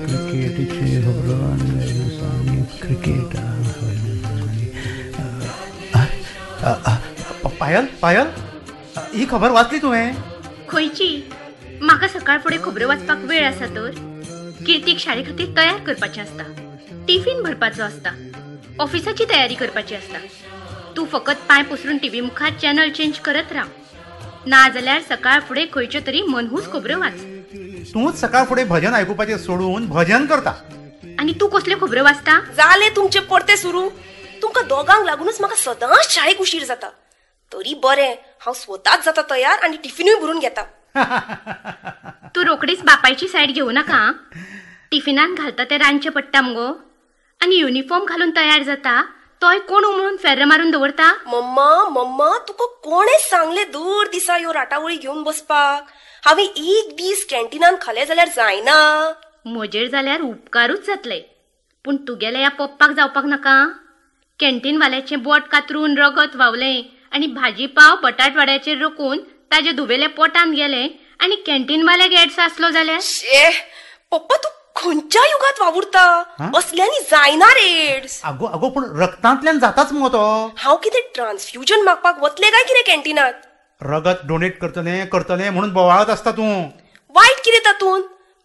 क्रिकेटीची खबरो. क्रिकेट. पायल, पायल, ही खबर वाचली तुवें? खंयची? म्हाका सकाळ फुडें खबरो वाचपाक वेळ आसा तर? किर्तीक शाळे खातीर तयार करपाचें आसता, टिफीन भरपाचो आसता, ऑफिसाची तयारी करपाची आसता. तूं फकत पांय पसरून टीव्ही मुखार चॅनल चेंज करत राव, ना जाल्यार सकाळ फुडें खंयच्यो तरी मनहूस खबरो वाच. तूंच सकाळ फुडें भजन आयकुपाचें सोडून भजन करता. आनी तूं कसल्यो खबरो वाचता? जालें तुमचें परतें सुरू. तुमकां दोगांक लागूनच म्हाका सदांच शाळेक उशीर जाता. तरी बरें, हांव स्वताच जाता तयार आनी टिफिनूय भरून घेता. तूं रोखडीच बापायची सायड घेवं नाका. टिफिनान घालता तें रांदचें पडटा मुगो, आनी युनिफॉर्म घालून तयार जाता तोय कोण उमळून फेर्र मारून दवरता. मम्मा, मम्मा, तुका कोणें सांगलें दर दिसा ह्यो राटावळी घेवन बसपाक? हांवें एक दीस कॅन्टिनान खालें जाल्यार जायना? म्हजेर जाल्यार उपकारूच जातले, पूण तुगेल्या ह्या पप्पाक जावपाक नाका. कॅन्टीनवाल्याचें बोट कातरून रगत व्हांवलें आनी भाजी पाव बटाटवाड्याचेर रोखून ताजे धुवेल्या पोटान गेलें आनी कॅन्टीनवाल्याक एड्स आसलो जाल्यार? शे पप्पा, तूं खंयच्या युगात वावुरता? असल्यांनी जायना एड्स. आगो आगो, पूण रक्तांतल्यान जाताच मुगो तो. हांव कितें ट्रान्सफ्युजन मागपाक वतलें काय कितें कॅन्टीनात? रगत डोनेट करतलें करतलें म्हणून बोवाळत आसता तूं. वायट कितें तातूंत?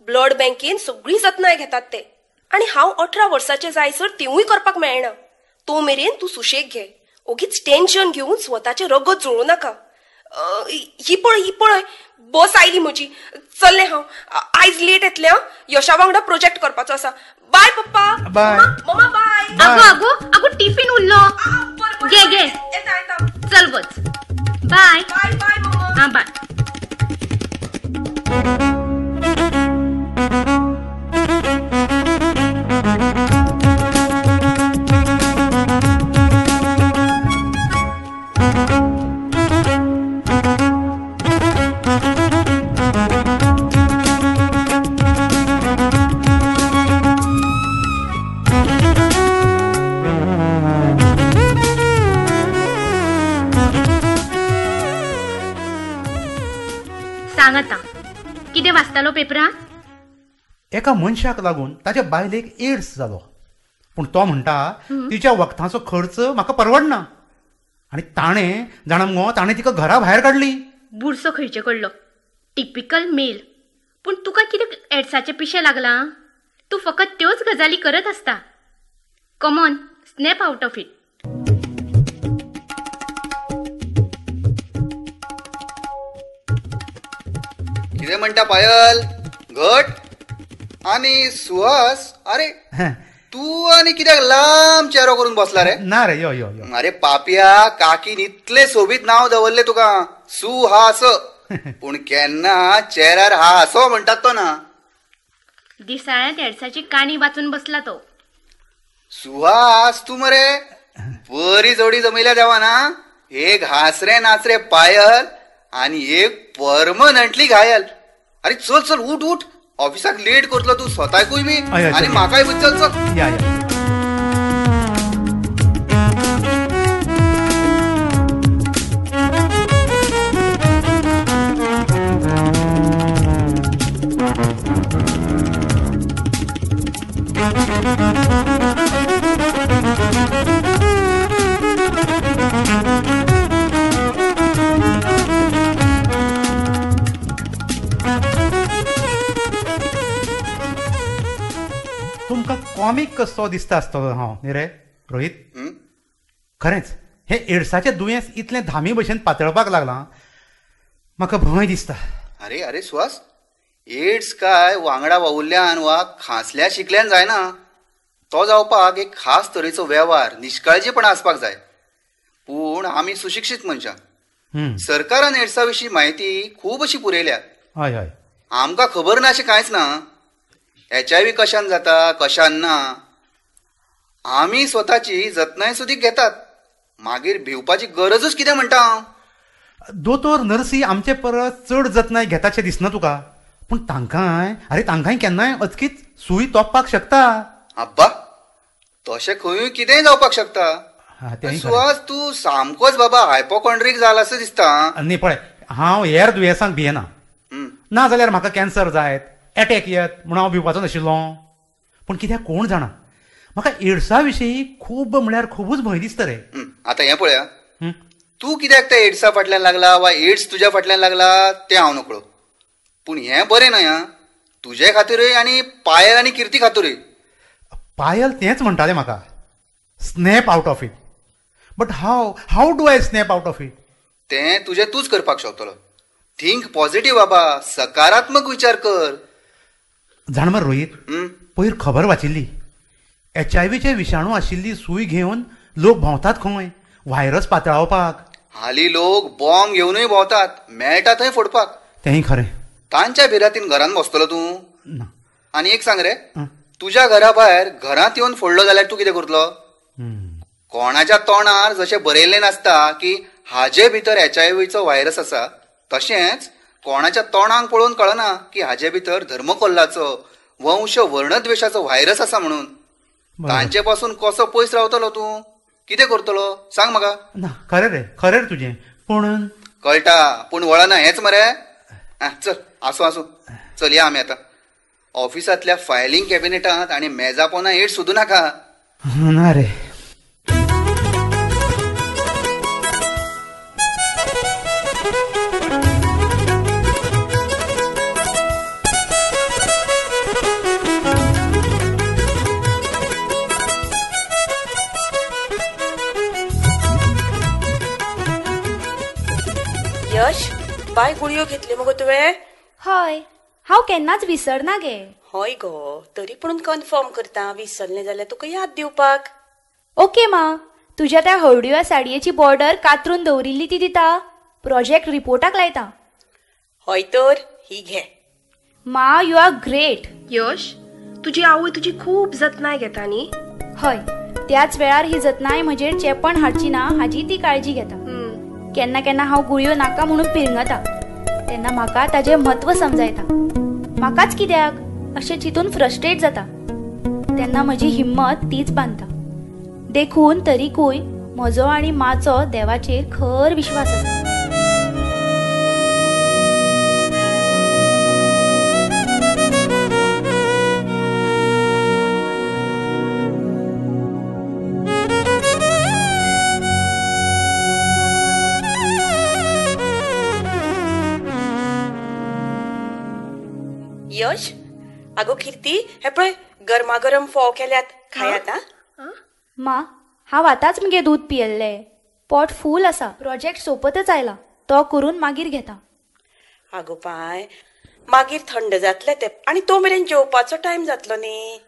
ब्लड बँकेन सगळी जतनाय घेतात ते, आनी हांव 18 वर्साचें जायसर तेवूय करपाक मेळना. तो मेरेन तूं सुशेग घे, ओगीच टेन्शन घेवन स्वताचें रगत जोडूं नाका. ही पळय, ही पळय, बस आयली म्हजी. चल्लें हांव, आयज लेट येतलें. यशा वांगडा प्रोजेक्ट करपाचो आसा. बाय पप्पा. बाय मम्मा. बाय. आगो आगो आगो, टिफिन उरलो. घे घे, चल वच. बाय बाय बाय मम्मा. हां बाय. सांग आतां, कितें वाचतालो पेपरान? एका मनशाक लागून ताच्या बायलेक एड्स जालो, पूण तो म्हणटा तिच्या वखदांचो खर्च म्हाका परवडना, आनी ताणें जाणा मुगो, ताणें तिका घरा भायर काडली. बुरसो खंयचे कडलो, टिपिकल मेल. पूण तुका कितें एड्साचें पिशें लागलां? तूं फकत त्योच गजाली करत आसता. Come on, snap out of it. कितें म्हणटा पायल? घट आनी सुहास, अरे तूं आनी कित्याक लांब चेरो करून बसला रे? ना रे, यो यो यो. अरे पापया, काकीन इतलें सोबीत नांव दवरलें तुका, सुहास, पूण केन्ना चेऱ्यार हासो म्हणटात तो ना. दिसाळ्यांत एड्साची काणी वाचून बसला तो. सुहास तूं मरे बरी जोडी जमयल्या देवा ना. एक हासरे नाचरे पायल आनी एक परमनंटली घायल. अरे चल चल, उठ उठ, ऑफिसाक लेट करतलो तूं स्वताकूय बी आनी म्हाकाय बी. चल चल. या या. तुमकां कॉमीक कसो दिसता आसतलो हांव न्ही रे रोहीत? खरेंच हें एड्साचें दुयेंस इतलें धामी भशेन पातळपाक लागलां, म्हाका भंय दिसता. अरे अरे सुहास, एड्स काय वांगडा वावुरल्यान वा खांसल्या शिकल्यान जायना. तो जावपाक एक खास तरेचो वेव्हार, निश्काळजीपणा आसपाक जाय. पूण आमी सुशिक्षीत मनशां, सरकारान एड्सा विशीं म्हायती खूब अशी पुरयल्या. हय हय, आमकां खबर ना अशें कांयच ना. HIV कशान जाता कशान ना, आमी स्वताची जतनाय सुदीक घेतात. मागीर भिवपाची गरजूच कितें म्हणटा हांव. दोतोर नर्सी आमचे परस चड जतनाय घेताशें दिसना तुका, पूण तांकांय, अरे तांकांय केन्नाय अचकीत सूय तोपपाक शकता. आब्बा, तशें खंयूय कितेंय जावपाक शकता. सुहास, तूं सामकोच बाबा हायपोकॉन्ड्रीक जाला अशें दिसता. न्ही पळय, हांव हेर दुयेंसांक भियेना, ना जाल्यार म्हाका कॅन्सर जायत, एटॅक येत म्हणून हांव भिवपाचो नाशिल्लो. पूण कित्याक कोण जाणा, म्हाका एड्सा विशीं खूब म्हळ्यार खुबूच भंय दिसता रे. आतां हें पळया, तूं कित्याक त्या एड्सा फाटल्यान लागला वा एड्स तुज्या फाटल्यान लागला तें हांव नकळो, पूण हें बरें न्हय आं, तुजे खातीरूय आनी पायल आनी किर्ती खातीरूय. पायल तेंच म्हणटालें म्हाका, snap out of it. But how how do I snap out of it? तें तुजें तूंच करपाक शकतलो. थिंक पॉझिटिव्ह बाबा, सकारात्मक विचार कर. जाण मरे रोहीत, पयर खबर वाचिल्ली, HIV विशाणू आशिल्ली सूय घेवन लोक भोंवतात खंय व्हायरस पातळावपाक. हालीं लोक बॉम्ब घेवनूय भोंवतात, मेळटा थंय फोडपाक. तेंय खरें. तांच्या भिरांतीन घरान बसतलो तूं ना. आनी एक सांग रे, तुज्या घरा भायर घरांत येवन फोडलो जाल्यार तूं कितें करतलो? कोणाच्या तोंडार जशें बरयल्लें नासता की हाजे भितर HIV virus आसा, तशेंच कोणाच्या तोंडाक पळोवन कळना की हाजे भितर धर्मकोल्लाचो, वंश वर्णद्वेशाचो व्हायरस आसा म्हणून. तांचे पासून कसो पयस रावतलो तूं? कितें करतलो सांग म्हाका. ना खरें रे, खरें रे तुजें, पूण कळटा पूण वळना हेंच मरे. चल आसूं आसूं, चल या आमी आतां. ऑफिसांतल्या फायलिंग कॅबिनेटांत आनी मेजा पोना एड्स सोदूं नाका. ना रे. यश, बाय गुळयो घेतल्यो मगो तुवें? हय, हांव केन्नाच विसरना गे. हय गो, तरी पूण कन्फर्म करता, विसरलें जाल्यार तुका याद दिवपाक. ओके मा, तुज्या त्या हळडुव्या साडयेची बॉर्डर कातरून दवरिल्ली ती दिता, प्रोजेक्ट रिपोर्टाक लायता. हय तर ही घे. मा, you are great. यश, तुजी आवय तुजी खूब जतनाय घेता न्ही? हय, त्याच वेळार ही जतनाय म्हजेर चेपण हाडची ना हाजी ती काळजी घेता. केन्ना केन्ना हांव गुळयो नाका म्हणून पिरंगता, तेन्ना म्हाका ताजें म्हत्व समजायता. म्हाकाच कित्याक अशें चिंतून फ्रस्ट्रेट जाता, तेन्ना म्हजी हिम्मत तीच बांदता. देखून तरीकूय म्हजो आनी माचो देवाचेर खर विश्वास आसा. यश, आगो किर्ती, हे पळय गरमागरम फोव केल्यात, खायात. मा, हांव आतांच मगे दूद पियेल्लें, पोट फूल आसा. प्रोजेक्ट सोंपतच आयला, तो करून मागीर घेता. आगो पाय, मागीर थंड जातले ते, आनी तो मेरेन जेवपाचो टायम जातलो न्ही.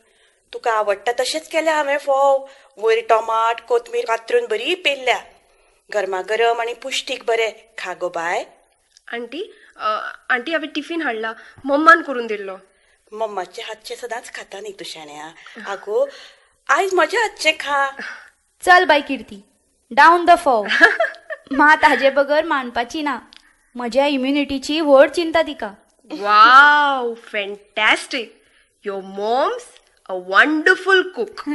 तुका आवडटा तशेंच केल्या हांवें फोव, वयर टोमाट कोथमीर कातरून बरी पेरल्या, गरमागरम आनी पुश्टीक बरे. खा गो बाय. आंटी, आंटी हांवें टिफीन हाडला, मम्मान करून दिल्लो. मम्माचे हातचे सदांच खाता न्ही तूं शाण्या. आगो आयज म्हज्या हातचें खा. चल बाय किर्ती, डावन the फोव. मा ताजे बगर मानपाची ना, म्हज्या इम्युनिटीची व्हड चिंता तिका. Wow, fantastic, your mom's a wonderful cook.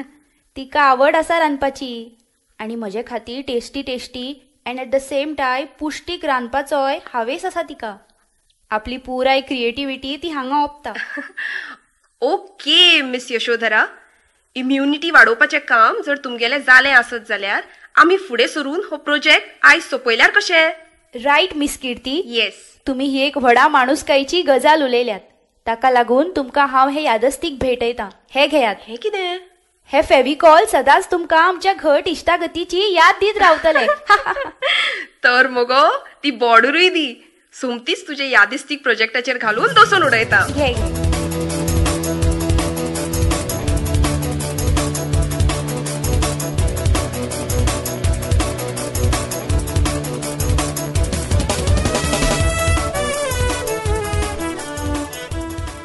तिका आवड आसा रांदपाची, आनी म्हजे खातीर tasty tasty and at the same time पुश्टीक रांदपाचोय हावेस आसा तिका. आपली पुराय क्रिएटिविटी ती हांगा ओंपता. ओके मिस यशोधरा, इम्युनिटी वाडोवपाचें काम जर तुमगेलें जालें आसत जाल्यार आमी फुडें सरून हो प्रोजेक्ट आयज सोंपयल्यार कशें? Right miss Kirti. Yes, तुमी ही एक व्हडा माणुसकायेची गजाल उलयल्यात, ताका लागून तुमकां हांव हे यादस्तीक भेटयतां. हे घेयात. हें कितें? हे फेविकॉल सदांच तुमकां आमच्या घट इश्टागतीची याद दीत रावतले. तर मगो ती बॉर्डरूय दी, सोमतीच तुजे यादिस्तीक प्रोजेक्टाचेर घालून दसून उडयता. घे.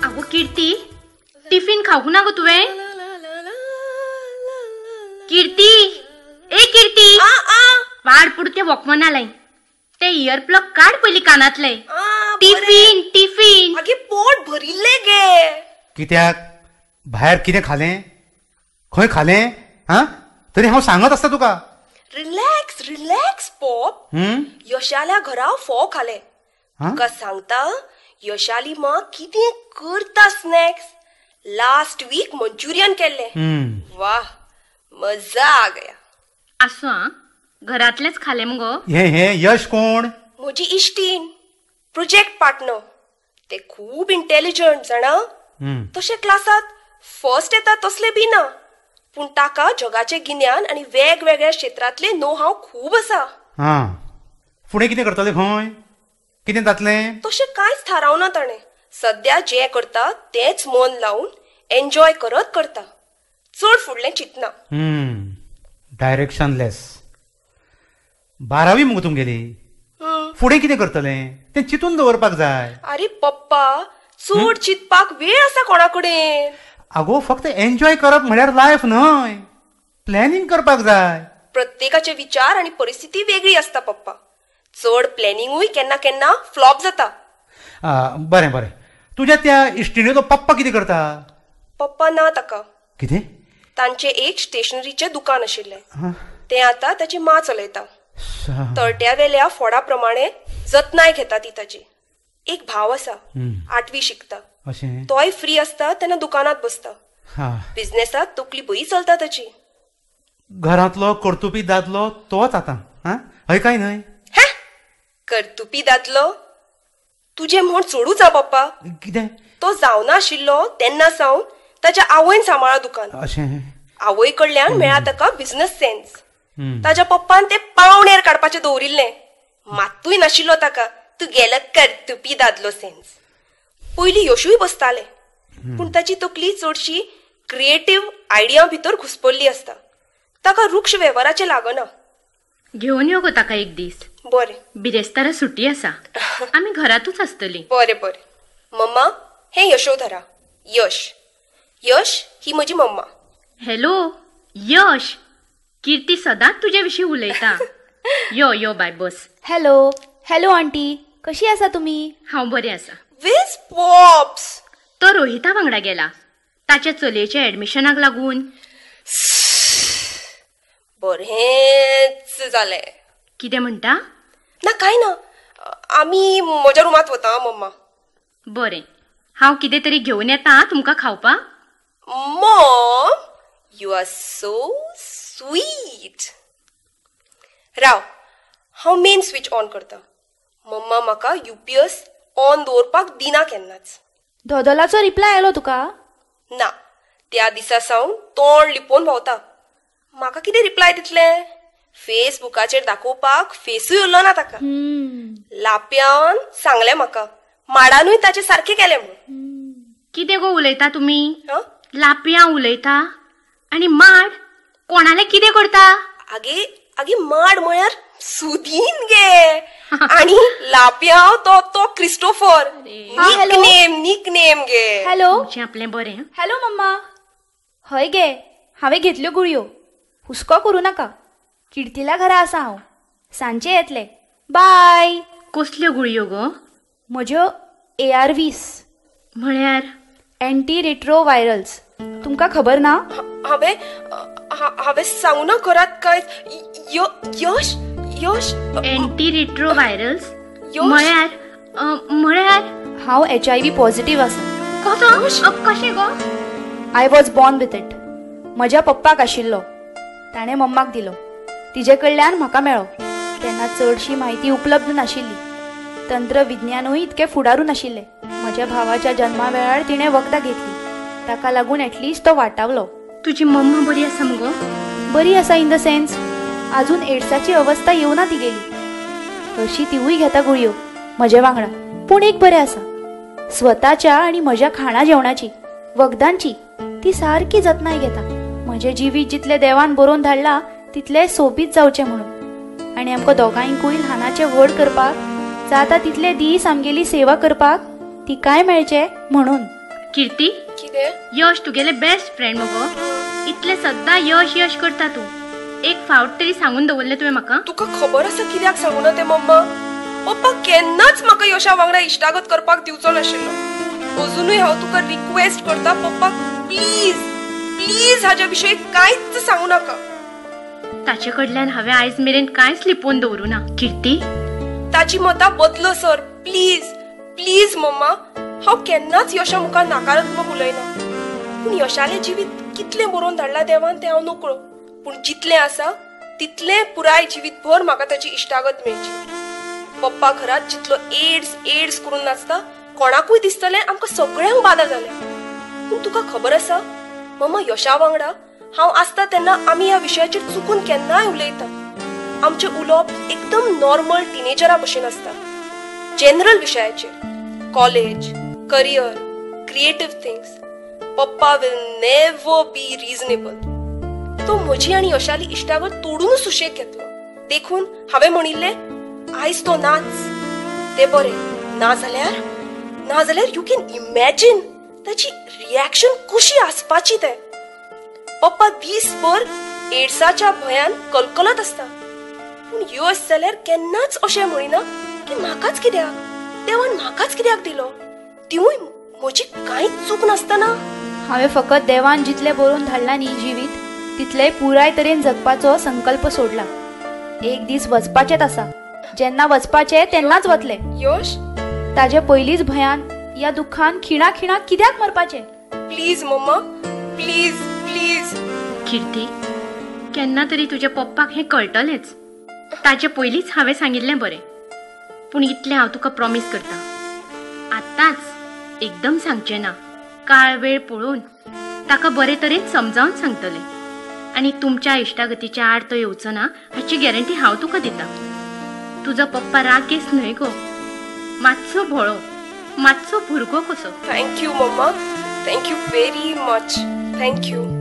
आगो कीर्ती, टिफिन खावंक ना गो तुवें? कीर्ती, ए कीर्ती, वाड पुरते वॉकमना लाय, ते इयर प्लग काड पयली कानातले. Tiffin tiffin. आगे पोट भरिल्ले गे. कित्याक भायर कितें खालें, खंय खालें? हा, तरी हांव सांगत आसता तुका. रिलॅक्स रिलॅक्स पॉप, यशाल्या घरा फोव खाले. तुका सांगता, यशाली मां कितें करता स्नॅक्स. लास्ट वीक मंचुरियन केल्लें. वाह, मजा आ गया. आसूं आं, घरांतलेंच खालें मुगो. हे हे यश कोण? म्हजी इश्टीन, प्रोजेक्ट पार्टनर. ते खूब इंटेलिजंट जाणा. तशें क्लासांत फर्स्ट येता तसले बी ना, पूण ताका जगाचें गिन्यान आनी वेगवेगळ्या क्षेत्रांतले नो हाव खूब आसा. फुडें कितें करतलें खंय, कितें जातलें? तशें कांयच थारावना ताणें. सद्या जें करता तेंच मन लावन एन्जॉय करत करता, चड फुडलें चिंतना. डायरेक्शनलेस. 12वी मुगो तुमगेली, फुडें कितें करतलें तें चिंतून दवरपाक जाय. अरे पप्पा, चड चिंतपाक वेळ आसा कोणा कडेन? आगो, फक्त एन्जॉय करप म्हळ्यार लायफ न्हय, प्लॅनिंग करपाक जाय. प्रत्येकाचे विचार आनी परिस्थिती वेगळी आसता पप्पा. चड प्लॅनिंगूय केन्ना केन्ना फ्लॉप जाता. बरें बरें, तुज्या त्या इश्टिणीचो पप्पा कितें करता? पप्पा ना ताका. कितें? तांचें एक स्टेशनरीचें दुकान आशिल्लें, तें आतां ताची मां चलयता. तळट्या वेल्या फोडा प्रमाणे जतनाय घेता ती ताची. एक भाव आसा, 8वी शिकता. तोय फ्री आसता तेन्ना दुकानांत बसता. बिझनेसांत तकली बरी चलता ताची. घरांतलो कर्तुपी दादलो तोच आतां. हय काय न्हय? कर्तुपी दादलो तुजें म्हूण चडूच आ पप्पा. कितें? तो जावना आशिल्लो तेन्ना सावन ताच्या आवयन सांबाळा दुकान. आवय कडल्यान मेळा ताका बिझनेस सेन्स. ताच्या पप्पान ते पावणेर काडपाचें दवरिल्लें, मात्तूय नाशिल्लो ताका तुगेलो कर्तुपी दादलो सेन्स. पयलीं यशूय बसतालें, पूण ताची तकली चडशी क्रिएटीव आयडिया भितर घुसपल्ली आसता. ताका वृक्ष वेव्हाराचें लागना. घेवन यो गो ताका एक दीस. बरें, बिरेस्तारा सुटी आसा, आमी घरातूच आसतली. बरें बरें. मम्मा, हें यशोधरा. यश, यश ही म्हजी मम्मा. हॅलो यश, कीर्ती सदांच तुजे विशीं उलयता. यो यो बाय, बस. हॅलो हॅलो आंटी, कशी आसा तुमी? हांव बरें आसा. Veg pops? तो रोहिता वांगडा गेला, ताच्या चलयेच्या ऍडमिशनाक लागून. बरेंच जालें. कितें म्हणटा? ना काय ना, आमी म्हज्या रुमांत वता मम्मा. बरें, हांव कितें तरी घेवन येता तुमकां खावपाक. Mom, you are so sweet. राव, हांव मेन स्विच ऑन करता. मम्मा म्हाका युपीएस ऑन दवरपाक दिना केन्नाच. धोदोलाचो रिप्लाय आयलो तुका? ना, त्या दिसा सावन तोंड लिपोवन भोंवता. म्हाका कितें रिप्लाय दितलें? फेसबुकाचेर दाखोवपाक फेसूय उरलो ना ताका. लाप्यान सांगलें म्हाका, माडानूय ताचे सारकें केलें म्हूण. कितें गो उलयता तुमी? लापयां उलयता आनी माड कोणाले कितें करता? आगे आगे, माड म्हळ्यार सुदीन गे, आनी लापयांव तो तो क्रिस्टोफर. निकनेम, निकनेम गे. हॅलो, आपलें बरें. हॅलो मम्मा. हय गे, हांवें घेतल्यो गुळयो, हुस्को करूं नाका. किर्तीला घरा आसा हांव, सांजे येतले. बाय. कसल्यो गुळयो गो? म्हज्यो ARVs. म्हळ्यार? एंटी रिट्रोवायरल्स. तुमकां खबर ना? हांवें हांवें सांगू ना घरांत कांय. यश, यश, एंटी रिट्रोवायरल्स म्हळ्यार? म्हळ्यार हांव HIV positive आसा. कसो? कशें गो? I was born with it. म्हज्या पप्पाक आशिल्लो, ताणें मम्माक दिलो, तिजे कडल्यान म्हाका मेळ्ळो. तेन्ना चडशी म्हायती उपलब्ध नाशिल्ली, तंत्रविज्ञानूय इतकें फुडारू नाशिल्लें. म्हज्या भावाच्या जल्मा वेळार तिणें वखदां घेतली, ताका लागून एटलिस्ट तो वाटावलो. तुजी मम्मा बरी आसा मुगो? बरी आसा इन the sense, आजून एड्साची अवस्था येवना तिगेली. हरशी तिवूय घेता गुळयो म्हजे वांगडा. पूण एक बरें आसा, स्वताच्या आनी म्हज्या खाणा जेवणाची, वखदांची ती सारकी जतनाय घेता. म्हजें जिवीत जितलें देवान बरोवन धाडलां तितलें सोबीत जावचें म्हणून, आनी आमकां दोगांयकूय ल्हानाचें व्हड करपाक जाता तितले दीस आमगेली सेवा करपाक तिकाय मेळचें म्हणून. कीर्ती, कितें? यश तुगेले बेस्ट फ्रेंड मगो, इतले सद्दां यश यश करता तूं. एक फावट तरी सांगून दवरलें तुवें म्हाका? तुका खबर आसा कित्याक सांगू ना तें मम्मा? पप्पा केन्नाच म्हाका यशा वांगडा इश्टागत करपाक दिवचो नाशिल्लो. अजुनूय हांव तुका रिक्वेस्ट करता पप्पा, प्लीज प्लीज हाज्या विशयी कांयच सांगू नाका. ताचे कडल्यान हांवें आयज मेरेन कांयच लिपोवन दवरूं ना. कीर्ती, ताची मतां बदलो सर, प्लीज प्लीज मम्मा, हांव केन्नाच यशा मुखार नकारात्मक उलयना. पूण यशालें जिवीत कितलें बरोवन धाडलां देवान तें हांव नकळो, पूण जितलें आसा तितलें पुराय जिवीतभर म्हाका ताची इश्टागत मेळची. पप्पा घरांत जितलो एड्स एड्स करून नाचता, कोणाकूय दिसतलें आमकां सगळ्यांक बादा जालें. पूण तुका खबर आसा मम्मा, यशा वांगडा हांव आसता तेन्ना आमी ह्या विशयाचेर चुकून केन्नाय उलयता. आमचें उलोवप एकदम नॉर्मल टिनेजरा भशेन आसता, जनरल विशयाचेर, कॉलेज, करियर, क्रिएटीव थिंग्स. पप्पा will never be reasonable. तो म्हजी आनी यशाली इश्टागत तोडूनच सुशेग घेतलो. देखून हांवें म्हणिल्लें आयज तो नाच, ते बरें, नाजाल्यार नाजाल्यार you can imagine ताची रिएक्शन कशी आसपाची तें. पप्पा दीसभर एड्साच्या भंयान कलकलत आसता, पूण यश जाल्यार केन्नाच अशें म्हणिना की म्हाकाच कित्याक, देवान म्हाकाच कित्याक दिलो, तिवूय म्हजी कांयच चूक नासतना. हांवें फकत देवान जितलें बरोवन धाडलां न्ही जिवीत, तितलें पुराय तरेन जगपाचो संकल्प सोडला. एक दीस वचपाचेंच आसा, जेन्ना वचपाचें तेन्नाच वतलें. यश, ताजे पयलींच भंयान या दुख्खान खिणा खिणाक कित्याक मरपाचें? Please mamma, please please. Kirti, केन्ना तरी तुज्या पप्पाक हें कळटलेंच. ताजे पयलींच हांवें सांगिल्लें बरें. पूण इतलें हांव तुका प्रॉमीस करता, आतांच एकदम सांगचें ना, काळ वेळ पळोवन ताका बरे तरेन समजावन सांगतलें. आनी तुमच्या इश्टागतीच्या आड तो येवचो ना हाची गॅरंटी हांव तुका दिता. तुजो पप्पा रागेस न्हय गो, मातसो भोळो, मातसो भुरगो कसो. Thank you mamma, thank you very much, thank you.